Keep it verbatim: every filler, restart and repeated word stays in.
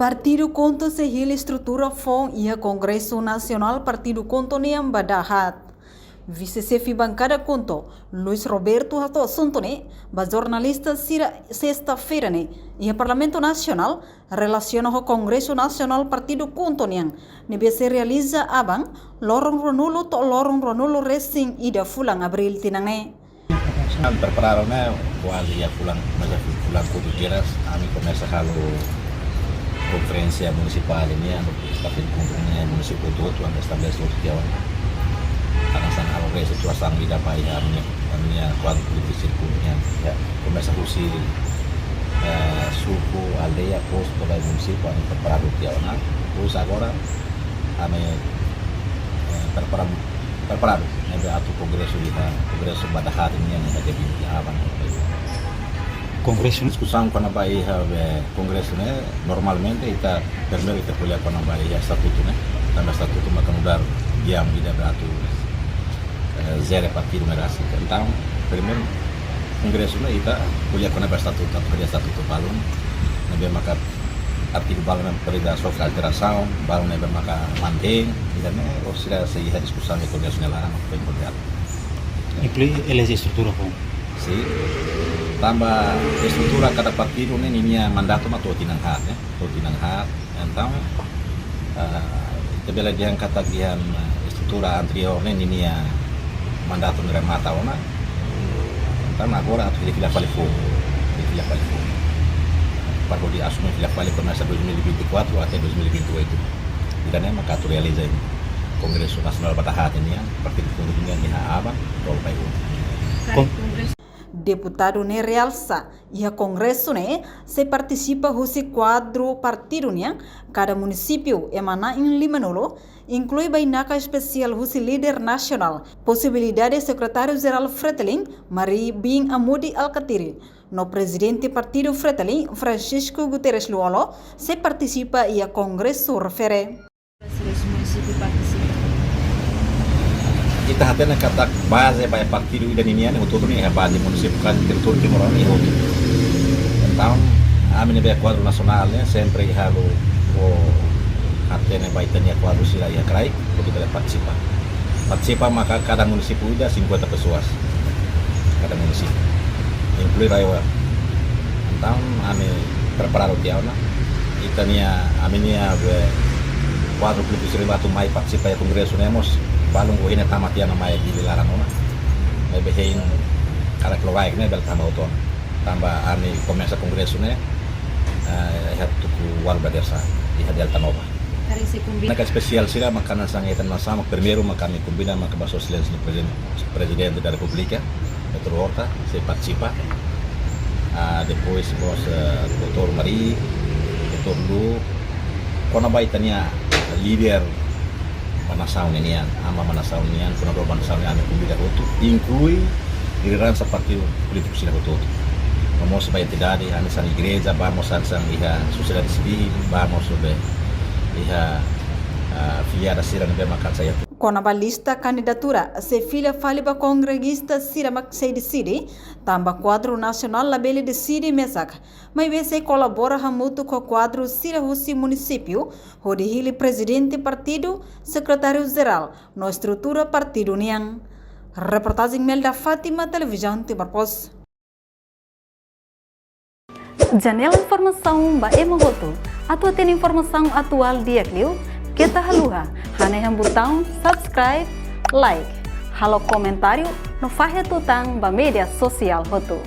Partidu KHUNTO sei hili estrutura foun iha Kongresu Nasionál Partidu KHUNTO nian ba dahaat. Vise-xefe bankada KHUNTO, Luis Roberto, hato'o asuntu ne'e ba jornalista sira sesta-feira ne'e iha Parlamentu Nasionál, relasiona ho Kongresu Nasionál Partidu KHUNTO nian, ne'ebé sei realiza aban, loron ruanulu to'o loron ruanulu-resin-ida fulan Abríl tinan ne'e. Ami preparadu ne'e, kuaze iha fulan, mas iha fulan kotuk kedas, ami komesa halo konferénsia munisipál nian, partidu KHUNTO nian, munisípiu hotu-hotu, ami estabelese hotu tiha ona. Hanesan halo reestruturasaun ida ba iha ami-nia, ami-nia kuadru polítiku sira nian, ya. Komesa husi, eh, suku, aldeia, postu, to'o ba munisípiu, ami preparadu tiha ona. Terus agora, ami, eh, preparadu, preparadu, ne'ebé atu kongresu iha, kongresu ba dahaat nian iha dia vinte aban. Kongresu diskusaun kona-ba iha, eh, kongresu ne'e, normalmente ita, primeiru ita ko'alia kona-ba iha estatutu ne'e, tanba estatutu maka nu'udar di'ak ida ba atu, eh, jere partidu ne'e rasik. Entaun, primeiru kongresu ne'e ita ko'alia kona-ba estatutu, atu ko'alia estatutu balun, ne'ebé maka artigu balun ne'e presiza sofre alterasaun, balun ne'ebé maka mantein, ida-ne'e, ou sira sei iha diskusaun iha kongresu nia laran, no foin ko'alia. Inklui eleje estrutura foun. Sin. Tanba estrutura kada partidu ne'e ninia mandatu mak to'o tinan haat, ne'e. To'o tinan haat. Entaun, eh, ita bele dehan katak dehan, eh, estrutura anteriór ne'e ninia mandatu ne'e remata ona. Entaun agora atu hili fila fali foun. Hili fila fali foun. Para hodi asume fila fali komesa dois mil e vinte e quatro até dois mil e vinte e oito. Ida-ne'e maka atu realiza iha Kongresu Nasionál ba dahaat nian, partidu KHUNTO nian iha aban, tolu ba oin. Kon- Deputadu ne'e realsa, iha kongresu ne'e sei partisipa husi kuadru partidu nian kada munisípiu ema na'in limanulu, inklui bainaka espesiál husi líder nasionál, posibilidade Sekretáriu-Jerál Fretilin, Mari Bin Amudi Alkatiri, no Prezidente Partidu Fretilin, Francisco Guterres Lú-Olo, sei partisipa iha kongresu refere. Sira husi munisípiu partisipa. Ita hatene katak baze ba partidu ida ninian, hotu-hotu ne'e iha baze munisípiu ka territóriu Timor-Leste hotu. Entaun, ami ne'ebé kuadru nasionál ne'e, sempre halo, o, hatene ba ita-nia kuadru sira iha kraik, hodi bele partisipa. Partisipa maka kada munisípiu ida cinquenta pessoas. Kada munisípiu. Inklui RAEOA. Entaun, ami preparadu tiha ona. Ita-nia, ami-nia, eh, kuadru polítiku sira atu mai partisipa iha kongresu ne'e mós, balun ohin ne'e tama tiha ona mai di laran ona. Ne'ebé hein kada kilo baik ne'e bele tama hotu ona. Tanba ami komesa kongresu ne'e, eh, iha tuku ualu dadeer-saan, iha Delta Nova. Karik sei konvida. Bainaka espesiál sira maka hanesan ita nasaun, primeiru maka ami konvida maka ba Sua Exelénsia Preziden-, Prezidente da Repúblika, doutór Horta, sei partisipa. Ah, depois mós, eh, doutór Mari, doutór Lú, kona-ba ita-nia líder ba nasaun ninian, aman ba nasaun nian, fundadór ba nasaun nian, ami konvida hotu, inklui lideransa partidu polítiku sira hotu-hotu. No mós ba entidade, hanesan igreja, ba mós hanesan iha sosiedade sivíl, ba mós be iha, ah, filiada sira ne'ebé maka sai atu. Kona-ba lista kandidatura, sei fila fali ba kongresista sira mak sei deside, tanba kuadru nasionál labele deside mesak, maibé sei kolabora hamutuk ho kuadru sira husi munisípiu, hodi hili prezidente partidu, sekretáriu-jerál, no estrutura partidu nian. Reportajen Melda Fátima, Televizaun Timor Post. Janela informasaun ba ema hotu. Atu hatene informasaun atuál di'ak liu, keta haluha hanehan butaun subscribe, like, halo komentáriu, no fahe tutan ba média sosiál hotu.